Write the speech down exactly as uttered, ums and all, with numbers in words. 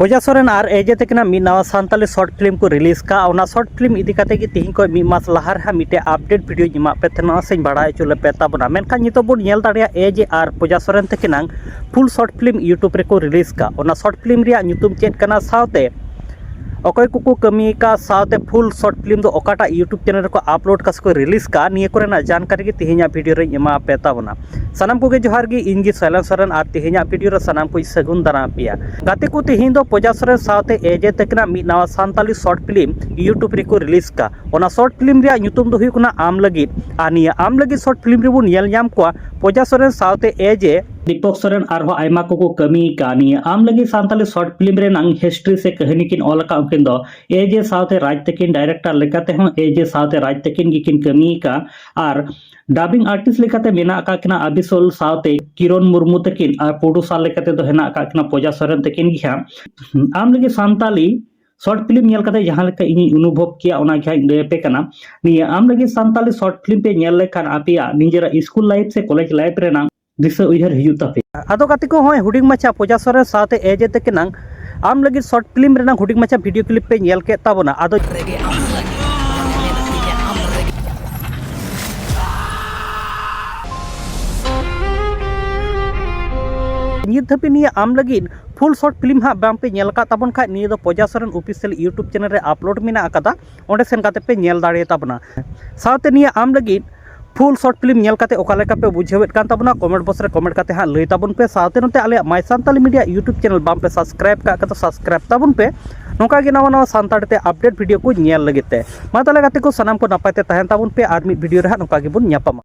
ᱯᱩᱡᱟ ᱥᱚᱨᱮᱱ ᱟᱨ ᱮᱡᱮ ᱛᱟᱹᱠᱤᱱᱟᱜ ᱢᱤᱫ ᱱᱟᱣᱟ ᱥᱟᱱᱛᱟᱞᱤ ᱥᱚᱨᱴ ᱯᱷᱤᱞᱢ ᱠᱚ ᱨᱤᱞᱤᱡᱽ ᱠᱟᱜᱼᱟ᱾ ᱚᱱᱟ ᱥᱚᱨᱴ ᱯᱷᱤᱞᱢ ᱤᱫᱤ ᱠᱟᱛᱮ ᱜᱮ ᱛᱤᱦᱤᱧ ᱠᱷᱚᱱ ᱢᱤᱫ ᱢᱟᱥ ᱞᱟᱦᱟ ᱨᱮ ᱦᱟᱸᱜ ᱢᱤᱫᱴᱮᱡ ᱟᱯᱰᱮᱴ ᱵᱷᱤᱰᱤᱭᱳᱧ ᱮᱢᱟᱜ ᱯᱮ ᱛᱟᱦᱮᱱᱟ ᱥᱮᱧ ᱵᱟᱲᱟᱭ ᱦᱚᱪᱚ ᱞᱮᱯᱮ ᱛᱟᱵᱚᱱᱟ᱾ ᱢᱮᱱᱠᱷᱟᱱ ᱱᱤᱛᱚᱜ ᱵᱚᱱ ᱧᱮᱞ ᱫᱟᱲᱮᱭᱟᱜᱼᱟ ᱮᱡᱮ ᱟᱨ ᱯᱩᱡᱟ ᱥᱚᱨᱮᱱ ᱛᱟᱹᱠᱤᱱᱟᱜ ᱯᱷᱩᱞ ᱥᱚᱨᱴ ᱯᱷᱤᱞᱢ YouTube ᱨᱮᱠᱚ ᱨᱤᱞᱤᱡᱽ ᱠᱟᱜᱼᱟ᱾ ᱚᱱᱟ ᱥᱚᱨᱴ ᱯᱷᱤᱞᱢ ᱨᱮᱭᱟᱜ ᱧᱩᱛᱩᱢ ᱪᱮᱫ ᱠᱟᱱᱟ, ᱥᱟᱶᱛᱮ ᱚᱠᱚᱭ ᱠᱚᱠᱚ ᱠᱟᱹᱢᱤ ᱟᱠᱟᱫ, ᱥᱟᱶᱛᱮ ᱯᱷᱩᱞ ᱥᱚᱨᱴ ᱯᱷᱤᱞᱢ ᱫᱚ ᱚᱠᱟᱴᱟᱜ YouTube ᱪᱮᱱᱮᱞ ᱨᱮᱠᱚ ᱟᱯᱞᱳᱰ ᱠᱟᱜ ᱥᱮ ᱠᱚ ᱨᱤᱞᱤᱡᱽ ᱠᱟᱜᱼᱟ, ᱱᱤᱭᱟᱹ ᱠᱚᱨᱮᱱᱟᱜ ᱡᱟᱱᱠᱟᱨᱤ ᱜᱮ ᱛᱤᱦᱤᱧᱟᱜ ᱵᱷᱤᱰᱤᱭᱳ ᱨᱮᱧ ᱮᱢᱟ ᱯᱮ ᱛᱟᱵᱚᱱᱟ᱾ ᱥᱟᱱᱟᱢ ᱠᱚᱜᱮ ᱡᱚᱦᱟᱨ ᱜᱮ, ᱤᱧ ᱜᱮ ᱥᱚᱭᱞᱚᱱ ᱥᱚᱨᱮᱱ ᱟᱨ ᱛᱤᱦᱤᱧᱟᱜ ᱵᱷᱤᱰᱤᱭᱳ ᱨᱮ ᱥᱟᱱᱟᱢ ᱠᱚᱧ ᱥᱟᱹᱜᱩᱱ ᱫᱟᱨᱟᱢ ᱯᱮᱭᱟ᱾ ᱜᱟᱛᱮ ᱠᱚ, ᱛᱤᱦᱤᱧ ᱫᱚ ᱯᱩᱡᱟ ᱥᱚᱨᱮᱱ ᱥᱟᱶᱛᱮ ᱮᱡᱮ ᱛᱟᱹᱠᱤᱱᱟᱜ ᱢᱤᱫ ᱱᱟᱣᱟ ᱥᱟᱱᱛᱟᱞᱤ ᱥᱚᱨᱴ ᱯᱷᱤᱞᱢ YouTube ᱨᱮᱠᱚ ᱨᱤᱞᱤᱡᱽ ᱠᱟᱜᱼᱟ᱾ ᱚᱱᱟ ᱥᱚᱨᱴ ᱯᱷᱤᱞᱢ ᱨᱮᱭᱟᱜ ᱧᱩᱛᱩᱢ ᱫᱚ ᱦᱩᱭᱩᱜ ᱠᱟᱱᱟ ᱟᱢ ᱞᱟᱹᱜᱤᱫ᱾ ᱟᱨ ᱱᱤᱭᱟᱹ ᱟᱢ ᱞᱟᱹᱜᱤᱫ ᱥᱚᱨᱴ ᱯᱷᱤᱞᱢ ᱨᱮᱵᱚᱱ ᱧᱮᱞ ᱧᱟᱢ ᱠᱚᱣᱟ ᱯᱩᱡᱟ ᱥᱚᱨᱮᱱ ᱥᱟᱶᱛᱮ ᱮᱡᱮ, ᱫᱤᱯᱚᱠ ᱥᱚᱨᱮᱱ ᱟᱨᱦᱚᱸ ᱟᱭᱢᱟ ᱠᱚᱠᱚ ᱠᱟᱹᱢᱤ ᱟᱠᱟᱫ᱾ ᱱᱤᱭᱟᱹ ᱟᱢ ᱞᱟᱹᱜᱤᱫ ᱥᱟᱱᱛᱟᱞᱤ ᱥᱚᱨᱴ ᱯᱷᱤᱞᱢ ᱨᱮᱱᱟᱝ ᱦᱤᱥᱴᱨᱤ ᱥᱮ ᱠᱟᱹᱦᱱᱤ ᱠᱤᱱ ᱚᱞ ᱟᱠᱟᱫ ᱩᱱᱠᱤᱱ ᱫᱚ ᱮᱡᱮ ᱥᱟᱶᱛᱮ ᱨᱟᱡᱽ ᱛᱟᱹᱠᱤᱱ, ᱰᱟᱭᱨᱮᱠᱴᱚᱨ ᱞᱮᱠᱟᱛᱮ ᱦᱚᱸ ᱮᱡᱮ ᱥᱟᱶᱛᱮ ᱨᱟᱡᱽ ᱛᱟᱹᱠᱤᱱ ᱜᱮᱠᱤᱱ ᱠᱟᱹᱢᱤ ᱟᱠᱟᱫ᱾ ᱟᱨ ᱰᱟᱵᱤᱝ ᱟᱨᱴᱤᱥᱴ ᱞᱮᱠᱟᱛᱮ ᱢᱮᱱᱟᱜ ᱟᱠᱟᱫ ᱠᱤᱱᱟ ᱟᱵᱤᱥᱚᱞ ᱥᱟᱶᱛᱮ ᱠᱤᱨᱚᱱ ᱢᱩᱨᱢᱩ ᱛᱟᱹᱠᱤᱱ, ᱟᱨ ᱯᱨᱚᱰᱩᱥᱟᱨ ᱞᱮᱠᱟᱛᱮ ᱫᱚ ᱦᱮᱱᱟᱜ ᱟᱠᱟᱫ ᱠᱤᱱᱟ ᱯᱩᱡᱟ ᱥᱚᱨᱮᱱ ᱛᱟᱹᱠᱤᱱ ᱜᱮ ᱦᱟᱸᱜ᱾ ᱟᱢ ᱞᱟᱹᱜᱤᱫ ᱥᱟᱱᱛᱟᱞᱤ ᱥᱚᱨᱴ ᱯᱷᱤᱞᱢ ᱧᱮᱞ ᱠᱟᱛᱮ ᱡᱟᱦᱟᱸ ᱞᱮᱠᱟ ᱤᱧᱤᱧ ᱚᱱᱩᱵᱷᱚᱵ ᱠᱮᱭᱟ, ᱚᱱᱟ ᱜᱮ ᱦᱟᱸᱜ ᱤᱧ ᱞᱟᱹᱭ ᱟᱯᱮ ᱠᱟᱱᱟ᱾ ᱱᱤᱭᱟᱹ ᱟᱢ ᱞᱟᱹᱜᱤᱫ ᱥᱟᱱᱛᱟᱞᱤ ᱥᱚᱨᱴ ᱯᱷᱤᱞᱢ ᱯᱮ ᱧᱮᱞ ᱞᱮᱠᱷᱟᱱ ᱟᱯᱮᱭᱟᱜ ᱱᱤᱡᱮᱨᱟᱜ ᱥᱠᱩᱞ ᱞᱟᱭᱤᱯᱷ ᱥᱮ ᱠᱚᱞᱮᱡᱽ ᱞᱟᱭᱤᱯᱷ ᱨᱮᱱᱟᱜ ᱫᱤᱥᱟᱹ ᱩᱭᱦᱟᱹᱨ ᱦᱤᱡᱩᱜ ᱛᱟᱯᱮᱭᱟ᱾ ᱟᱫᱚ ᱜᱟᱛᱮ ᱠᱚ, ᱦᱚᱸᱜᱼᱚᱭ ᱦᱩᱰᱤᱧ ᱢᱟᱪᱷᱟ ᱯᱩᱡᱟ ᱥᱚᱨᱮᱱ ᱥᱟᱶᱛᱮ ᱮᱡᱮ ᱛᱟᱹᱠᱤᱱᱟᱝ ᱟᱢ ᱞᱟᱹᱜᱤᱫ ᱥᱚᱨᱴ ᱯᱷᱤᱞᱢ ᱨᱮᱱᱟᱝ ᱦᱩᱰᱤᱧ ᱢᱟᱪᱷᱟ ᱵᱷᱤᱰᱤᱭᱳ ᱠᱞᱤᱯ ᱯᱮ ᱧᱮᱞ ᱠᱮᱫ ᱛᱟᱵᱚᱱᱟ᱾ ᱟᱫᱚ ᱱᱤᱛ ᱫᱷᱟᱹᱵᱤᱡ ᱱᱤᱭᱟᱹ ᱟᱢ ᱞᱟᱹᱜᱤᱫ ᱯᱷᱩᱞ ᱥᱚᱨᱴ ᱯᱷᱤᱞᱢ ᱦᱟᱸᱜ ᱵᱟᱝ ᱯᱮ ᱧᱮᱞ ᱟᱠᱟᱫ ᱛᱟᱵᱚᱱ ᱠᱷᱟᱡ, ᱱᱤᱭᱟᱹ ᱫᱚ ᱯᱩᱡᱟ ᱥᱚᱨᱮᱱ ᱚᱯᱷᱤᱥᱤᱭᱟᱞ YouTube ᱪᱮᱱᱮᱞ ᱨᱮ ᱟᱯᱞᱳᱰ ᱢᱮᱱᱟᱜ ᱟᱠᱟᱫᱟ, ᱚᱸᱰᱮ ᱥᱮᱱ ᱠᱟᱛᱮ ᱯᱮ ᱧᱮᱞ ᱫᱟᱲᱮᱭᱟᱛᱟ ᱵᱚᱱᱟ᱾ ᱥᱟᱶᱛᱮ ᱱᱤᱭᱟᱹ ᱟᱢ ᱞᱟᱹᱜᱤᱫ ᱯᱷᱩᱞ ᱥᱚᱨᱴ ᱯᱷᱤᱞᱢ ᱧᱮᱞ ᱠᱟᱛᱮ ᱚᱠᱟ ᱞᱮᱠᱟ ᱯᱮ ᱵᱩᱡᱷᱟᱹᱣᱮᱫ ᱠᱟᱱ ᱛᱟᱵᱚᱱᱟ, ᱠᱚᱢᱮᱱᱴ ᱵᱚᱠᱥ ᱨᱮ ᱠᱚᱢᱮᱱᱴ ᱠᱟᱛᱮ ᱦᱟᱸᱜ ᱞᱟᱹᱭ ᱛᱟᱵᱚᱱ ᱯᱮ᱾ ᱥᱟᱶᱛᱮ ᱱᱚᱛᱮ ᱟᱞᱮᱭᱟᱜ My Santali Media YouTube channel ᱵᱟᱝ ᱯᱮ ᱥᱟᱵᱥᱠᱨᱟᱭᱤᱵ ᱠᱟᱜ ᱠᱷᱟᱡ ᱫᱚ ᱥᱟᱵᱥᱠᱨᱟᱭᱤᱵ ᱛᱟᱵᱚᱱ ᱯᱮ, ᱱᱚᱝᱠᱟ ᱜᱮ ᱱᱟᱣᱟ ᱱᱟᱣᱟ ᱥᱟᱱᱛᱟᱲᱤ ᱛᱮ ᱟᱯᱰᱮᱴ ᱵᱷᱤᱰᱤᱭᱳ ᱠᱚ ᱧᱮᱞ ᱞᱟᱹᱜᱤᱫ ᱛᱮ᱾ ᱢᱟ ᱛᱟᱦᱚᱞᱮ ᱜᱟᱛᱮ ᱠᱚ, ᱥᱟᱱᱟᱢ ᱠᱚ ᱱᱟᱯᱟᱭ ᱛᱮ ᱛᱟᱦᱮᱱ ᱛᱟᱵᱚᱱ ᱯᱮ, ᱟᱨ ᱢᱤᱫ ᱵᱷᱤᱰᱤᱭᱳ ᱨᱮ ᱦᱟᱸᱜ ᱱᱚᱝᱠᱟ ᱜᱮᱵᱚᱱ ᱧᱟᱯᱟᱢᱟ᱾